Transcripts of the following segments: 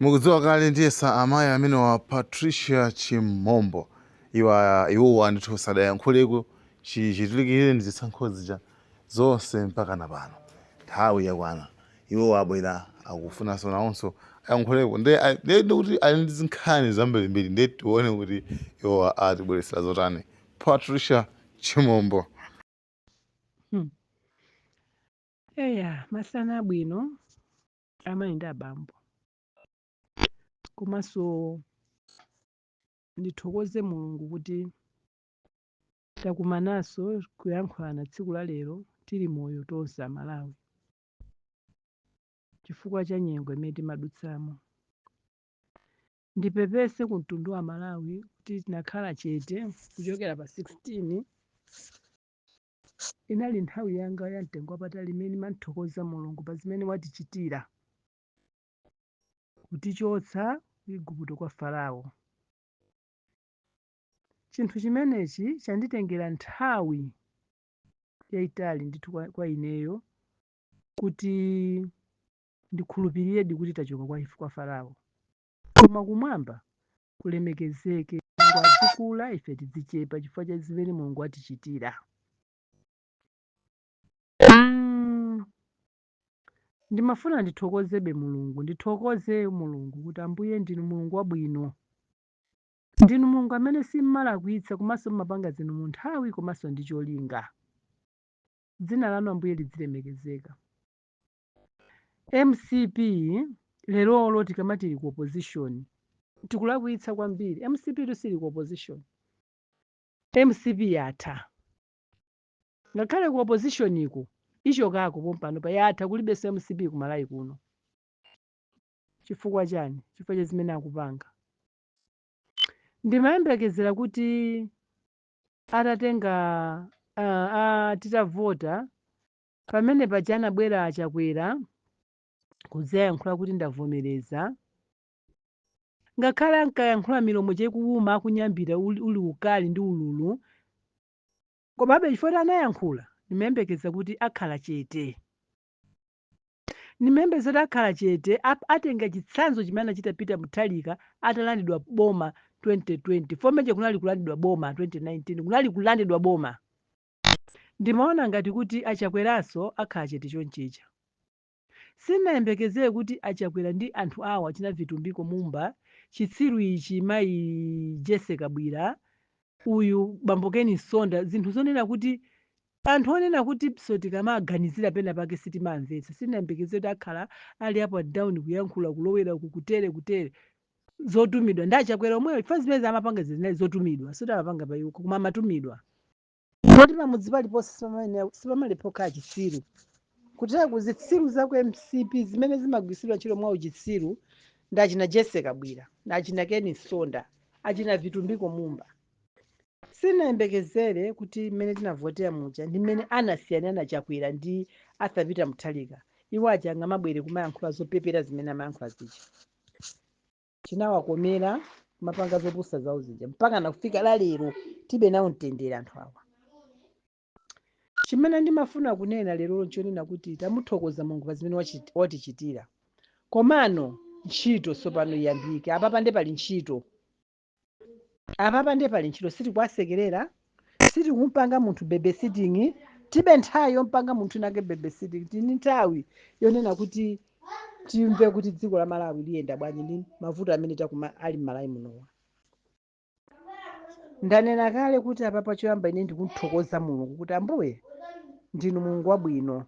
Mukudziwa kale, ndiyesa amayi amene wa Patricia Chimombo, iwa iwowa ndithu sadayankhuleko chichitikire ndi zisankho zija zonse mpaka na pano. Nthawi yakwana, iwo abwera, akufunanso nawonso ayankhuleko. Ndiye kuti ali ndi zinkhani zambirimbiri. Ndiye tione kuti iwowa atibweretsera zotani. Patricia Chimombo. Eya, masana abwino, amayi ndi abambo. Komanso ndithokoze Mulungu kuti takumananso kuyankhulana tsiku la lero tili moyo tonse Amalawi, chifukwa cha nyengo imene timadutsamo. Ndipepese ku mtundu wa Malawi kuti tinakhala chete kuchokera pa 16. Inali nthawi yanga ya mtengo wapatali imene ndimamthokoza Mulungu pa zimene watichitira kutichotsa ku Igupto kwa Farao. Chinthu chimenechi chanditengera nthawi yayitali ndithu kwa ineyo kuti ndikhulupiriredi kuti tachoka kwa Farao. Koma kumwamba kulemekezeke, Mulungu adzikula, ife tidzichepa chifukwa cha zimene Mulungu atichitira. Ndimafuna ndithokozebe Mulungu, ndithokoze Mulungu kuti Ambuye, ndinu Mulungu wabwino, ndinu Mulungu amene simmalakwitsa, komanso mmapanga zinthu mu nthawi komanso ndi cholinga. Dzina lanu, Ambuye, lidzilemekezeka. MCP lerolo tikamati ili ku opposition, tikulakwitsa kwambiri. MCP tusili ku opposition, MCP yatha. Ngakhale ku opposition iko ichokako pompano pa yatha, kulibenso MCP ku Malawi kuno. Chifukwa chani? Chifukwa cha zimene akupanga. Ndimayembekezera kuti atatenga titavota pamene paja, anabwera Achakwera kudzayankhula kuti ndavomereza. Ngakhale ankayankhula milomo chekuwuma, akunyambita, uli ukali ndi ululu, komabe chifukwa anayankhula, ndimayembekeza kuti akhala chete. Ndimayembekeza kuti akhala chete, atenga chitsanzo chimene anachita Peter Mutharika atalandidwa boma 2020. Fomeje kunali kulandidwa boma 2019, kunali kulandidwa boma. Ndimaona ngati kuti Achakweranso akhala chete chonchicha. Sinayembekezere kuti Achakwera ndi anthu awo, achina Vitumbiko Mumba, chitsiru ichi, mayi Jesse Kabwira uyu, bambo Ken Msonda, zinthu zonena kuti anthu onena kuti so tikamaganizira pena pake sitimamvetsa. Sinayembekezere kuti akhala ali up and down, kuyankhula, kulowera uku, kutere kutere, zotumidwa ndi Achakwera omweyo. Chifukwa zimene amapanga zinali zotumidwa, sikuti amapanga pa iwo, koma amatumidwa. Poti pamudzi paliponse sipamalepo kukhala chitsiru. Kutera ku zitsiru za ku MCP zimene zimagwiritsidwa ntchito mwa uchitsiru ndi achina Jesse Kabwira, na achina Ken Msonda, achina Vitumbiko Mumba. Sinayembekezere kuti mmene tinavotera muja ndi mmene anasiyanana Chakwera ndi Arthur Peter Mutharika, iwo aja angamabwere kumayankhula zopepera zimene amayankhula zija. Chinawakomera kumapanga zopusa zawo zija mpaka nakufika la lero tibe nawo mtendere anthu awa. Chimene ndimafuna kunena lero nchonena kuti tamuthokoza Mulungu pa zimene watichitira. Komano ntchito tsopano iyambike. Apapa nde pali ntchito, apapa nde pali ntchito. Sitikuwasekerera, sitikumpanga munthu babysitting. Tibe nthawi yompanga munthu nake babysitting. Tini nthawi yonena kuti timve kuti dziko la Malawi liyenda bwanji ndi mavuto amene takuma ali m'Malawi munowa. Ndanena kale kuti apapa choyamba ine ndikunthokoza Mulungu kuti Ambuye, ndinu Mulungu wabwino,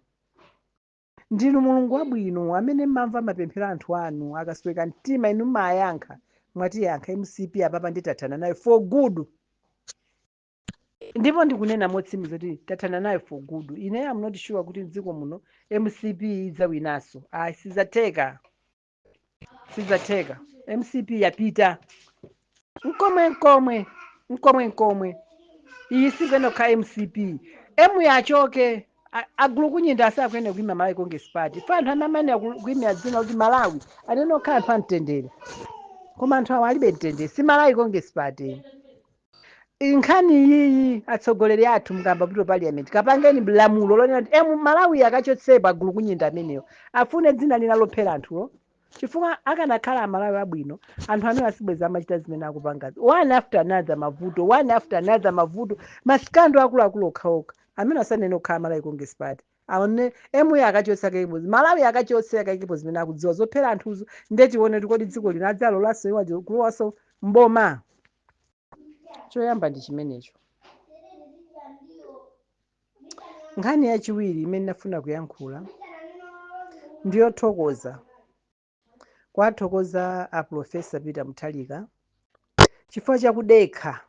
ndinu Mulungu wabwino amene mmamva mapemphero anthu anu akasweka mtima, inu mmayankha. Mwatiyankha. MCP apapa nditathana nayo for good, ndipo ndikunena motsimikiza kuti tathana nayo for good. Ine am not sure kuti mdziko muno MCP idzawinanso. Ayi, sidzatheka, sidzatheka. MCP yapita nkomwe nkomwe, nkomwe nkomwe. Iyi sikuyenera kukhala MCP. Emu yachoke. Agulu kunyinda asakuyenera kuima Malawi Congress Party fa anthu amene kuimira dzina kuti Malawi anene okhala anthu amtendere, koma anthu awo alibe mtendere. Si Malawi Congress Party. Nkhani iyi, atsogoleri athu, mukamba pito parliament, kapangeni lamulo lonena kuti emu Malawi akachotsepo agulu kunyinda ameneyo, afune dzina lina lophera anthuwo. Chifukwa akanakhala Amalawi abwino, anthu amene asibweza amachita zimene akupangazi, one after another mavuto, one after another mavuto, ma scandal akuluakulu okhaokha amene asanene okhala Malawi Congress Party aone emuyo akachotsa kayipo, Malawi akachotse akayikipo zimene akudziwa zophera anthuzo. Ndetione kuti kodi dziko lino adzalolanso iwo kulowanso mboma? Choyamba ndi chimenecho. Nkhani yachiwiri imene ndafuna kuyankhula ndiyothokoza, kwathokoza a Professor Peter Mutharika chifukwa chakudekha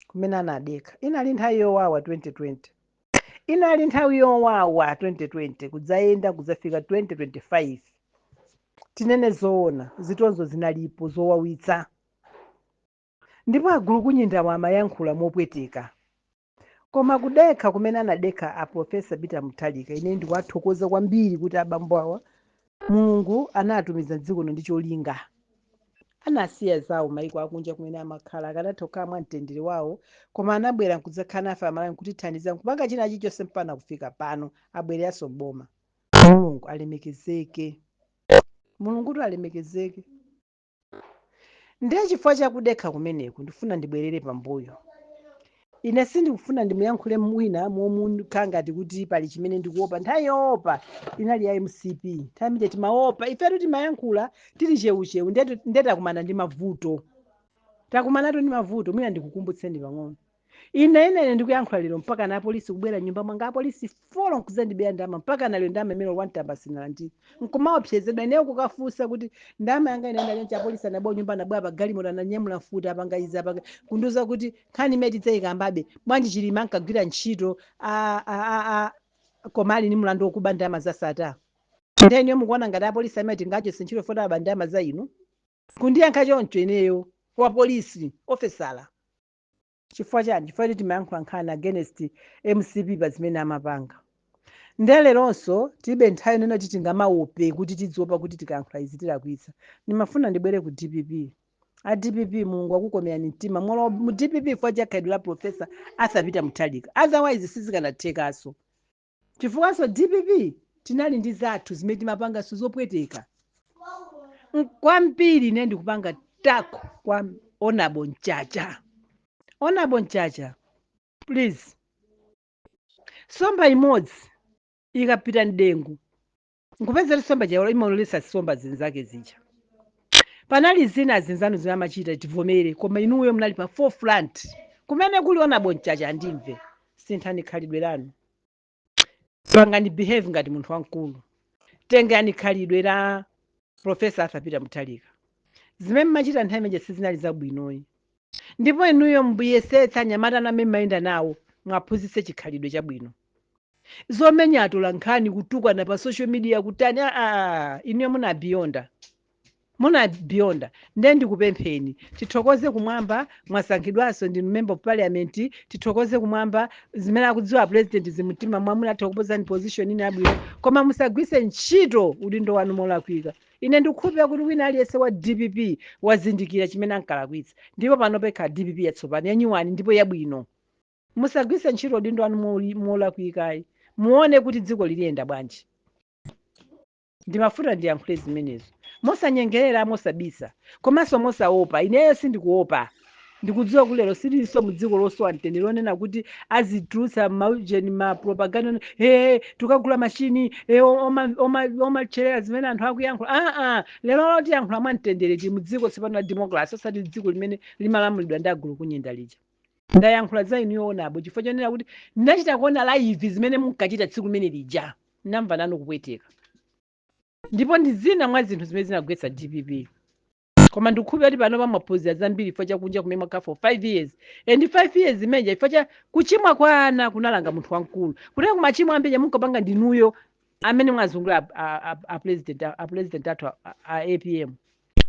kumene anadekha. Inali nthawi yowawa 2020, inali nthawi yowawa 2020 kudzayenda kudzafika 2025. Tinene zoona, zitonzo zinalipo zowawitsa, ndipo agulu kunyindawo amayankhula mopweteka. Koma kudekha kumene anadekha a Professor Peter Mutharika, ine ndikuwathokoza kwambiri kuti abambo awa Mulungu anatumiza dziko ndi cholinga. Anasiya zawo maiko akunja kumene amakhala, akanatha kukhala mwa mtendere wawo, koma anabwera nkudzakhala nafe Amalawi, nkutithandiza, nkupanga china chilichonse mpaka kufika pano abwereranso boma. Mulungu alemekezeke, Mulungutu alemekezeke. Ndiye chifukwa chakudekha kumeneku ndifuna ndibwerere pambuyo. Ine sindikufuna ndimuyankhule mwina momukhala ngati kuti pali chimene ndikuopa. Nthawi yoopa inali ya MCP, nthawi imene timaopa ifetu timayankhula tili cheucheu. Ndiye takumana ndi mavuto, takumanatu ndi mavuto. Mwina ndikukumbutseni pang'ono. Ine inene ndikuyankhula lero, mpaka na apolisi kubwera nyumba mwanga, apolisi 4, nkuzandibera ndalama. Mpaka nalero ndalama imene wantamba sinalandira, nkumaopsezedwa. Ineyo kukafunsa kuti ndalama yanga inaenda chonchi, apolisi anabwa nyumba, anabwa pa galimoto, ananyamula mfuti, apanga izi, apanga, kundiuza kuti nkhani imene tidzayikambabe. Bwanji Chilima ankagwira ntchito koma ali ni mlandu wokuba ndalama za Sattar? Ndiye ineyo mukuona ngati apolisi amene tingachotse ntchito fota aba ndalama za inu? Kundiyankha choncho ineyo wa polisi ofesala. Chifukwa chani? Chifukwa kuti timayankhula nkhani against MCP pa zimene amapanga. Ndiye leronso tilibe nthawi inene kuti tingamaope, kuti tidziopa kuti tikayankhula izi tilakwitsa. Ndimafuna ndibwere ku DPP. A DPP, Mulungu akukomerani mtima mwalo mu DPP chifukwa cha khalidwe la Professor Arthur Peter Mutharika, otherwise sizikanathekanso, chifukwanso DPP tinali ndi zathu zimene timapanganso zopweteka kwambiri. Ine ndikupanga tako kwa Honorable Mchacha. Honorable Mchacha, please, somba imodzi ikapita mdengu nkupezera somba chawo imaonelesa somba zinzake zija. Panali zina zinzanu zimene amachita, tivomere, koma inuyo munali pa forefront. Kumene kuli Honorable Mchacha, andimve, sinthani khalidwe lanu, pangani behave ngati munthu wamkulu, tengani khalidwe la Professor Arthur Peter Mutharika. Zimene mmachita nthawi imeneyi sizinali zabwinoyi, ndipo inuyo mbuyesetsa anyamata anu amene mmayenda nawo, mwaphunzitse chikhalidwe chabwino. Zomenya atola nkhani, kutukwana pa social media, kutani, aa, inuyo munabiyonda, munabiyonda. Ndiye ndikupempheni, tithokoze kumwamba mwasankhidwanso ndinu member of parliament. Tithokoze kumwamba zimene akudziwa president zimtima mwa munatha kupozani position ina yabwino, koma musagwise ntchito udindo wanu molakwika. Ine ndikukhulupirira kuti wina aliyense wa DPP wazindikira chimene ankalakwitsa, ndipo pano pekha DPP yatsopano, yanyuwani ndipo yabwino. Musagwise ntchito udindo wanu molakwikayi, muone kuti dziko liliyenda bwanji. Ndimafuna ndiyankhule zimenezo mosanyengerera, mosabisa, komanso mosaopa. Ineyo sindikuopa. Ndikudziwa kuti lero silinso mu dziko losowa mtendere lonena kuti azitulutsa maujeni, ma propaganda, hey, tukagula machini, hey, omatcherera zimene anthu akuyankhula. Aa, lero lotiyankhula mwa mtendere. Tili mu dziko tsopano la democracy, osati dziko limene limalamulidwa ndi agulu kunyinda lija. Ndayankhula za inuyo Honorable chifukwa chonena kuti ndinachita kuona live zimene munkachita tsiku limene lija. Ndinamva nanu kupweteka, ndipo ndi zina mwa zinthu zimene zinagwetsa DPP. Koma ndikukhulupirira kuti pano pamaphunzira zambiri chifukwa chakunja kumene mwakhala for 5 years, and 5 years imeneja chifukwa cha kuchimwa kwa ana kunalanga munthu wamkulu. Kuti kumachimwa ambiri munkapanga ndinuyo amene mwazungulira a president athu a APM.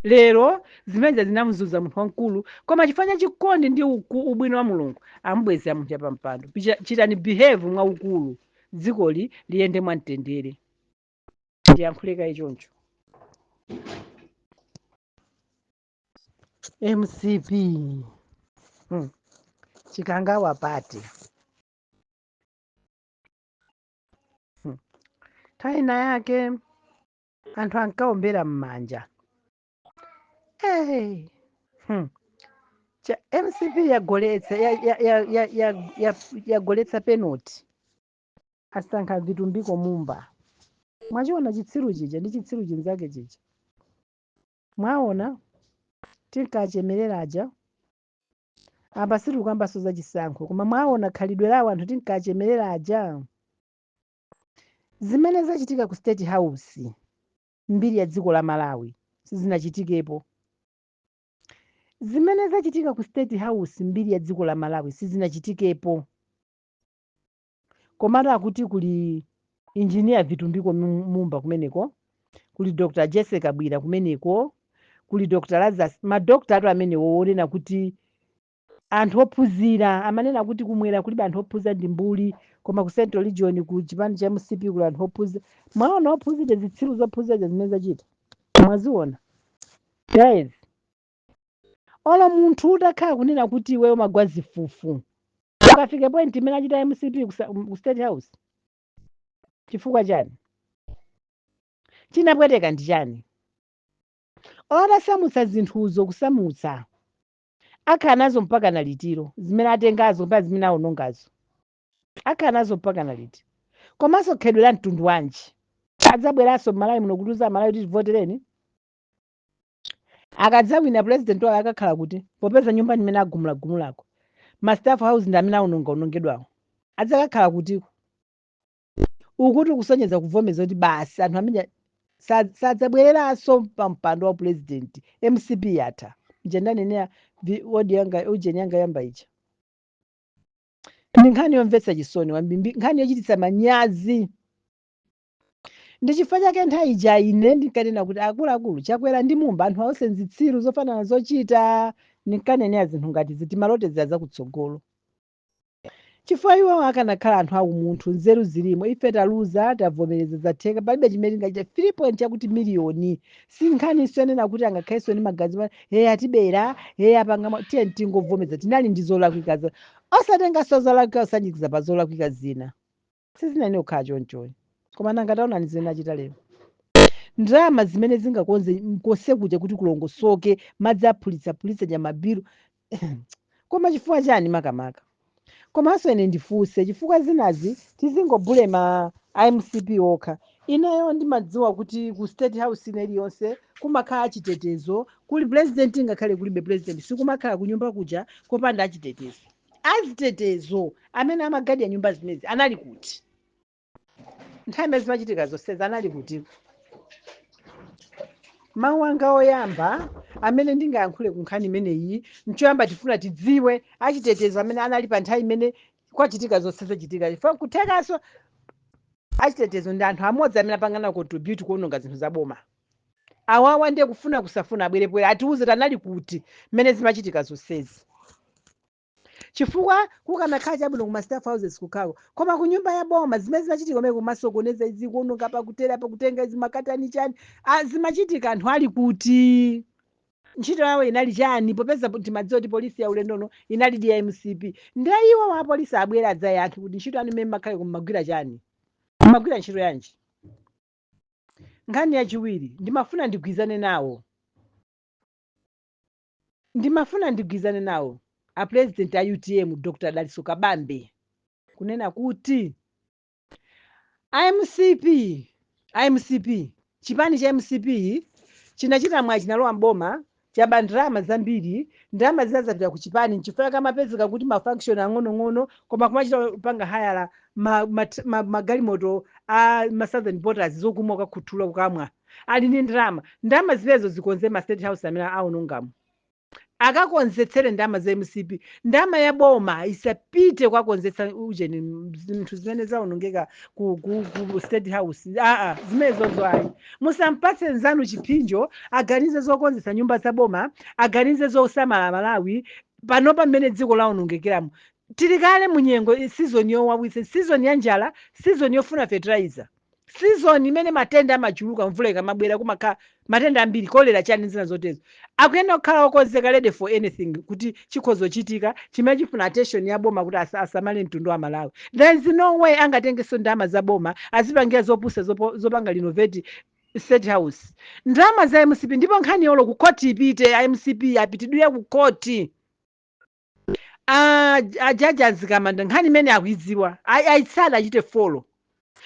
Lero zimenezi zinamzuza munthu wamkulu, koma chifukwa cha chikondi ndi ubwino wa Mulungu amubwezera munthu yapampando. Chitani behave mwaukulu, dzikoli liyende mwamtendere. Ndiyankhule kayi choncho. MCP, Chikangawa Party, Nthawi ina yake Anthu ankaombera m'manja. Hey. Cha MCP yagoletsa ya, ya, ya, ya, ya, ya, yagoletsa penalty. Asankha Vitumbiko Mumba. Mwachiona chitsiru chija ndi chitsiru chinzake chija? Mwaona tinkachemerera aja? Apa sitikukambanso za chisankho, koma mwaona khalidwe lawo anthu tinkachemerera aja? Zimene zachitika ku State House, mbiri ya dziko la Malawi sizinachitikepo. Zimene zachitika ku State House, mbiri ya dziko la Malawi sizinachitikepo. Komatu akuti kuli Engineer Vitumbiko Mumba kumeneko, kuli Dr Jessica Bwira kumeneko, kuli Dr Lazarus, madokta atu amenewo onena kuti anthu ophunzira. Amanena kuti kumwera kulibe anthu ophunzira, ndi mbuli, koma ku Central Region, ku chipani cha MCP, kuli anthu ophunzira. Mwaona ophunzira, zitsiru zophunzira zimene zachita? Mwaziona guys? Olo munthu utakhala kunena kuti iweyo umagwa zifufu, ukafike point imene achita MCP ku State House, chifukwa chani? Chinapweteka ndi chani? Olatasamutsa zinthuzo, kusamutsa, akhala nazo mpaka na litiro? Zimene atengazo mpaka zimene awonongazo, akhala nazo mpaka na liti? Komanso khedwe la mtundu wanji? Adzabweranso m'Malawi muno kutiuza Malawi kuti tivotereni? Akadzawina, president wawo akakhala kuti, popeza nyumba ndimene agumulagumulako, ma staff house ndi amene awononga-onongedwawo, adzakakhala kutiko? Ukuti kusonyeza kuvomeza kuti basi, anthu amene sadzabwereranso pa mpando wa president, MCP yatha. Nje ndanenera wodi yanga, ujeni yanga yamba ija. Ndi nkhani yomvetsa chisoni kwambiri, nkhani yochititsa manyazi. Ndi chifukwa chake nthawi ija ine ndinkanena kuti akuluakulu, Chakwera ndi Mumba, anthu awonse nzitsiru zofanana zochita. Ndinkanenera zinthu ngati zitimalotezera zakutsogolo, chifukwa iwo akanakhala anthu aumunthu, nzeru zilimo. Ife taluza, tavomereza, zatheka, palibe chimene tingachite. 3 point yakuti miliyoni si nkhani yonena kuti angakhalenso ndi magazi he atibera, he apanga tiye tingovomeza tinali ndi zolakwika, osatenganso zolakwika osanjikiza pa zolakwika zina, sizinene kukhala chonchoyi. Koma nanga taonani zimene achita lero. Ndalama zimene zingakonze konse kuja kuti kulongosoke, madzi aphulitsaphulitsa nyamabiru, koma chifukwa chani makamaka? Komanso ine ndifunse, chifukwa zinazi tizingobule ma MCP okha. Ineyo ndimadziwa kuti ku State House ine iliyonse kumakhala achitetezo. Kuli president, ngakhale kulibe president, sikumakhala kunyumba kuja kopanda achitetezo. Azitetezo amene amagadiya nyumba zimenezi anali kuti nthawi imene zimachitika zonsezi? Anali kuti? Mawu anga oyamba amene ndingayankhule ku nkhani imeneyi, nchoyamba tifuna tidziwe achitetezo amene anali pa nthawi imene kwachitika zonse zachitika, chifukwa kuthekanso achitetezo ndi anthu amodzi amene apangana contribute kuononga zinthu zaboma. Awawa ndiye kufuna kusafuna abwerebwere atiuze tanali kuti mmene zimachitika zonsezi, chifukwa kukanakhala chabwino kuma staff houses kukhako, koma ku nyumba ya boma zimene zimachitika kumene, kumasokoneza izi, kuononga, pakutera, pakutenga izi, makatani, chani, zimachitika anthu ali kuti? Ntchito yawo inali chani? Popeza timadziwa kuti polisi ya ulendono inali ndi ya MCP, ndiye iwo wa polisi abwera adzayankhe kuti ntchito yanu imene makhale kumagwira chani, mmagwira ntchito yanji? Nkhani yachiwiri, ndimafuna ndigwizane nawo a president a UTM, Dr Dalitso Kabambe, kunena kuti IMCP, IMCP, chipani cha MCP chinachita mwayi, chinalowa mboma, chaba ndalama zambiri. Ndalama zina zapita ku chipani, nchifukwa kamapezeka kuti ma function ang'onoang'ono, koma kumachita kupanga hire magalimoto a ma Southern Borders, zokumwa kukakhuthula kukamwa. Ali ndi ndalama. Ndalama zimenezo zikonze ma State House amene aonongamo, akakonzetsere ndalama za MCP. Ndalama ya boma isapite kukakonzetsa ujeni, zinthu zimene zawonongeka ku State House. Aa, zimenezozo ayi. Musampatse nzanu chiphinjo aganize zokonzetsa nyumba za boma, aganize zosamala Malawi. Panopa mmene dziko lawonongekeramo, tili kale munyengo, season yowawitsa, season ya njala, season yofuna fertilizer, season imene matenda amachuluka. Mvula ikamabwera kumakhala matenda ambiri, kolera, chani, zina zotezo. Akuyenda kukhala okonzeka, ready for anything kuti chikhozo chitika chimene chifuna attention ya boma kuti asamale mtundu wa Malawi. There is no way angatengenso ndalama za boma azipangira zopusa, zopanga renovate State House, ndalama za MCP. Ndipo nkhani yolo ku khoti ipite, a MCP apitidwe ku khoti. Ajaji azikamanda nkhani imene akuidziwa, ayitsala, achite follow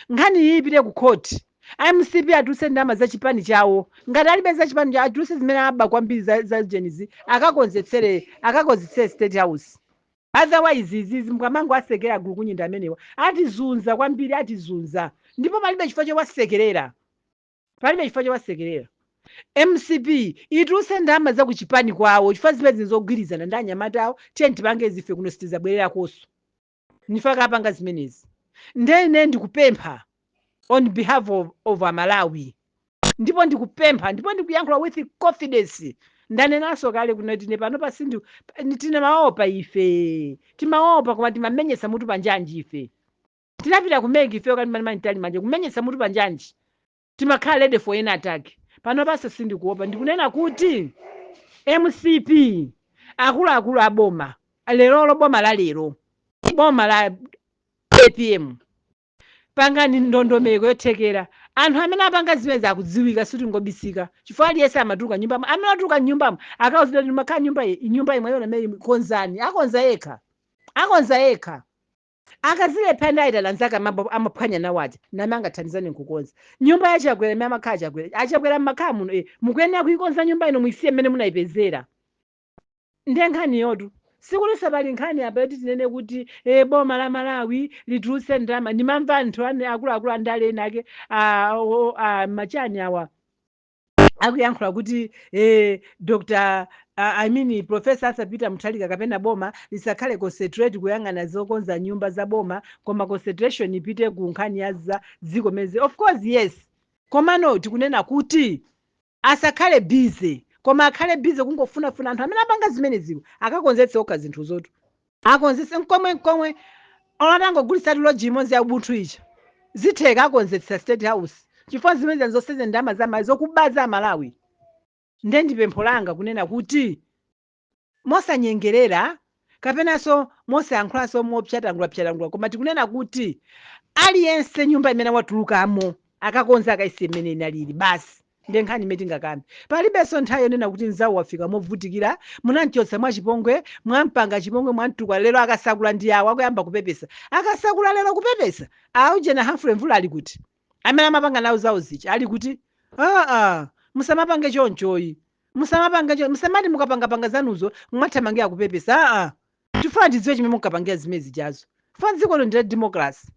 nkhani iyi, ipite ku khoti. MCP atulutse ndalama za chipani chawo. Ngati alibe za chipani chawo, atulutse zimene aba kwambiri za jenizi, akakonzetsere State House. Otherwise izizi mukamango asekera gulu kunyinda amenewa, atizunza kwambiri, atizunza. Ndipo palibe chifukwa chowasekerera, palibe chifukwa chowasekerera. MCP itulutse ndalama za kuchipani kwawo, chifukwa zimene zogwirizana ndi anyamata awo. Tiye tipange zife kuno, sitizabwererakonso nifaka apanga zimenezi. Ndene ndikupempha on behalf of Amalawi, ndipo ndikupempha, ndipo ndikuyankhula with confidence. Ndanenanso kale kuno, tine pano pasindu tine maopa, ife timaopa, koma timamenyesa mutu panjanji. Ife tinapita ku MEC ife kati mantali manje kumenyesa mutu panjanji, timakhala ready for any attack. Pano pasa sindikuopa. Ndikunena kuti MCP, akuluakulu aboma lerolo, boma la lero, boma la APM, pangani ndondomeko yothekera. Anthu amene apanga zimene akudziwika, sitingobisika, chifukwa aliyense amatuluka nyumbamo. Amene atuluka nyumbamo akawuzidwa kuti makhala nyumba iyi, nyumba imwe yona imene konzani, akonza yekha, akonza yekha. Akazilepha ndi ayitana anzake amaphwanya nawo aja, name angathandizane nkukonza nyumba yaChakwera imene amakhala Chakwera. Achakwera mmakhala muno, mukuyenera kuikonza nyumba ino, muisiye mmene munayipezera. Ndiye nkhani yotu sikuti pali nkhani apa yoti tinene kuti boma la Malawi litulutse ndalama. Ndimamva anthu ane akuluakulu andale ena ake machani awa akuyankhula kuti Dr, I mean Professor Arthur Peter Mutharika kapena boma lisakhale concentrate kuyang'ana zokonza nyumba za boma, koma concentration ipite ku nkhani ya za dziko meze. Of course, yes, komano tikunena kuti asakhale busy, koma akhale busy kungofunafuna anthu amene apanga zimeneziwo, akakonzetse okha zinthu zotu, akonzetse nkomwe nkomwe. Olatangogulitsa lodge imodzi ya Ubuntu ija, zitheka, akonzetsa State House, chifukwa zimene zonseze ndalama za zokuba za Malawi. Nde ndi pempho langa kunena kuti mosanyengerera kapenanso mosayankhulanso mopyatangula-pyatangula, koma tikunena kuti aliyense nyumba imene watulukamo akakonza, akaisiye imene inalili basi. Ndiye nkhani imene tingakambe. Palibenso nthawi yonena kuti mzawo wafika movutikira, munamchotsa mwachipongwe, mwampanga chipongwe, mwamtukwa. Lero akasakula ndi awo akuyamba kupepesa, akasakula lero kupepesa. Aujena Humphrey Mvula ali kuti? Amene amapanga nawo zawo zicha ali kuti? Aa, musamapange chonchoyi, musamapange choncho. Musamati mukapangapanga zanuzo mwathamangira kupepesa. Aa, tifuna tidziwe chimene mukapangira zimene zijazo. Funa dziko lino ndi la democracy.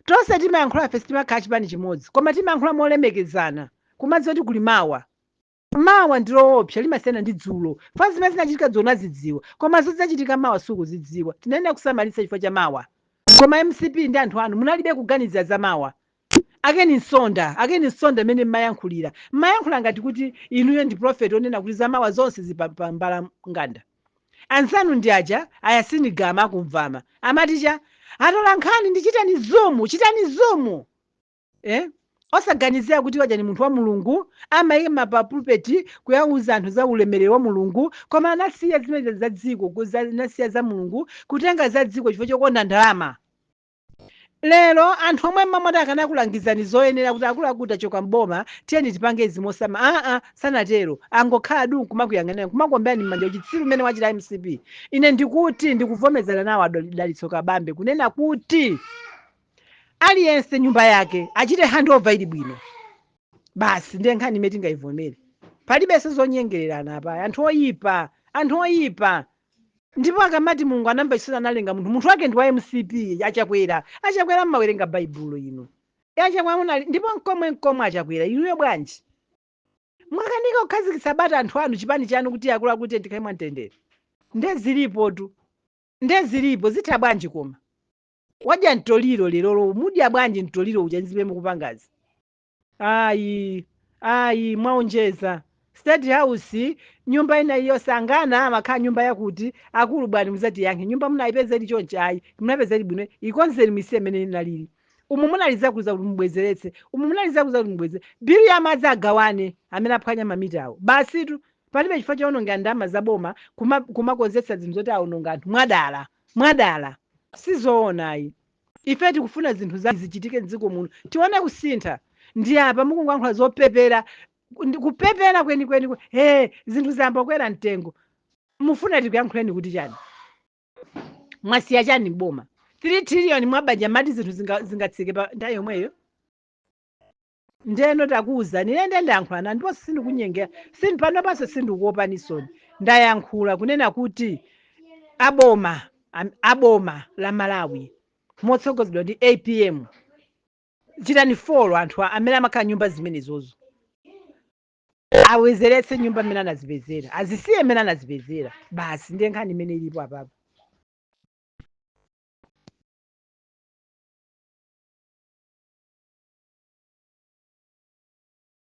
Tonse timayankhula ife, sitimakhala chipani chimodzi, koma timayankhula molemekezana, kumadziwa kuti kuli mawa. Mawa ndiloopsa, limasiyana ndi dzulo. Fa zimene zinachitika dzulo nazidziwa, koma zidzachitika mawa sukuzidziwa. Tinayenera kusamalitsa chifukwa cha mawa. Koma MCP ndi anthu anu munalibe kuganizira za mawa. Akeni Nsonda, akeni Nsonda, imene mmayankhulira, mmayankhula ngati kuti inuyo ndi prophet onena kuti zamawa zonse zipambala nganda. Anzanu ndi aja ayasini gama akumvama, amati cha atola nkhani ndi chitani zoom, chitani zoom, eh? Osaganizira kuti waja ni munthu wa Mulungu, amayima pa pulpeti kuyauza anthu za ulemerero wa Mulungu, koma anasiya zimene za dziko, anasiya za Mulungu kutenga za dziko chifukwa chokonda ndalama. Lero anthu omwe mmamati akanakulangizani zoyenera kuti akuluakulu tachoka mboma, tiyeni tipange izi mosama, aa, sanatero, angokhala du kumakuyang'anira, kumakuombani m'manja uchitsiru umene wachita MCP. Ine ndikuti ndikuvomezana nawo Adalitso Kabambe kunena kuti aliyense nyumba yake achite handover ili bwino basi. Ndiye nkhani imene tingayivomere. Palibenso zonyengererana apa. Anthu oyipa, anthu oyipa. Ndipo akamati Mulungu anamva chisoni, analenga munthu, munthu wake ndi wa MCP. Achakwera, Achakwera, mmawerenga Baibulo inu? Achakwera munali ndipo nkomwe nkomwe. Achakwera, inuyo bwanji mwakanika kukhazikitsa bata anthu anu, chipani chanu, kuti akuluakulu tikhale mwamtendere? Nde zilipotu, nde zilipo. Zitha bwanji? Koma wadya mtoliro lerolo, mudya bwanji mtoliro uja nzimene mukupangazi? Ayi, ayi, mwaonjeza. State House, nyumba ina iyo sangana amakhala nyumba yakuti akulu bwani muzati yankhe nyumba munayipeza ili chonchi? Ayi, munayipeza ili bwino, ikonzeni, mwisiye imene inalili. Umu munaliza kuza kuti mubwezeretse, umu munaliza kuza kuti mubwezere. Bill ya madzi agawane amene aphwanya mamitawo, basitu. Palibe chifukwa chowononga ndalama za boma kumakonzetsa zinthu zoti awononga anthu mwadala, mwadala. Sizoona ayi. Ife tikufuna zinthu za zichitike mdziko muno, tione kusintha. Ndi apa mukungoyankhula zopepera, kupepera kwenikweni. He, zinthu zayamba kukwera mtengo. Mufuna tikuyankhuleni kuti chani? Mwasiya chani mboma? 3 trillion mwabanja, mati zinthu zingatsike pa nthawi yomweyo? Ndeno takuwuzani, ine nde ndayankhula na ndiponso sindikunyengera, pano panso sindikuopanisoni. Ndayankhula kunena kuti aboma, aboma la Malawi motsogozedwa ndi APM, chitani follow anthu amene amakhala nyumba zimenezozo, awezeretse nyumba mmene anazipezera, azisiye mmene anazipezera basi. Ndiye nkhani imene ilipo apapo.